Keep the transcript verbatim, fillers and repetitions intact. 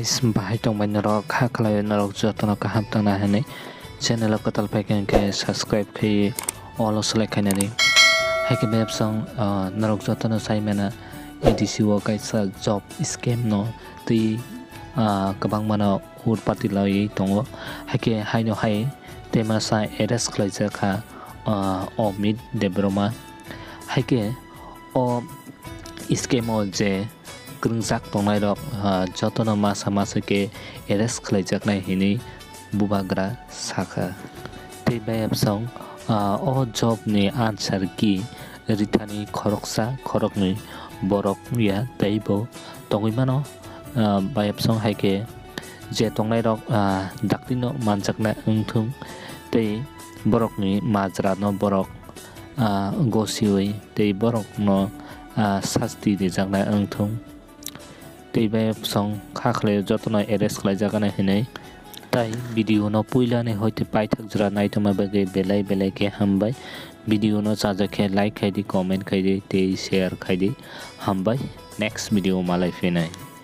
Bahai tongbai norok, kha khlai norok jotono kaham tongna hinwi channel o kwtal phaikha hinkhe subscribe khai all o select khainani. Haikhe bayapsong, ah, norok jotono saimano A D C o kaisa job scam no twi, ah, kwbangmano urpati laiwi tongo. Haikhe haino hai twimasa arrest khlaijak kha, ah, Amit Debbarma. Haikhe o scam o je kwrwngjak tongnairok, ah, jotono masa masa khe arrest khlaijaknai hinwi bubagra sakha. Tei bayapsong, ah, o job ni answer key rithani khoroksa khoroknwi borok ya teibo tongwi mano. Ah, bayapsong hai khe je tongnairok, ah, daktino manjakna wngthung tei borokni majrano borok, ah, gosiwi tei borokno, ah, sasti rijakna wngthung. Tei bayapsong kha khlai jotono arrest khlaijaknai hinwi. Tai video no puilani hoite paithak jora naitongma bagwi belai belai khe hambai. Video no chajak khe like khaidi, comment khaidi tei share khaidi. Hambai, next video malai phinai.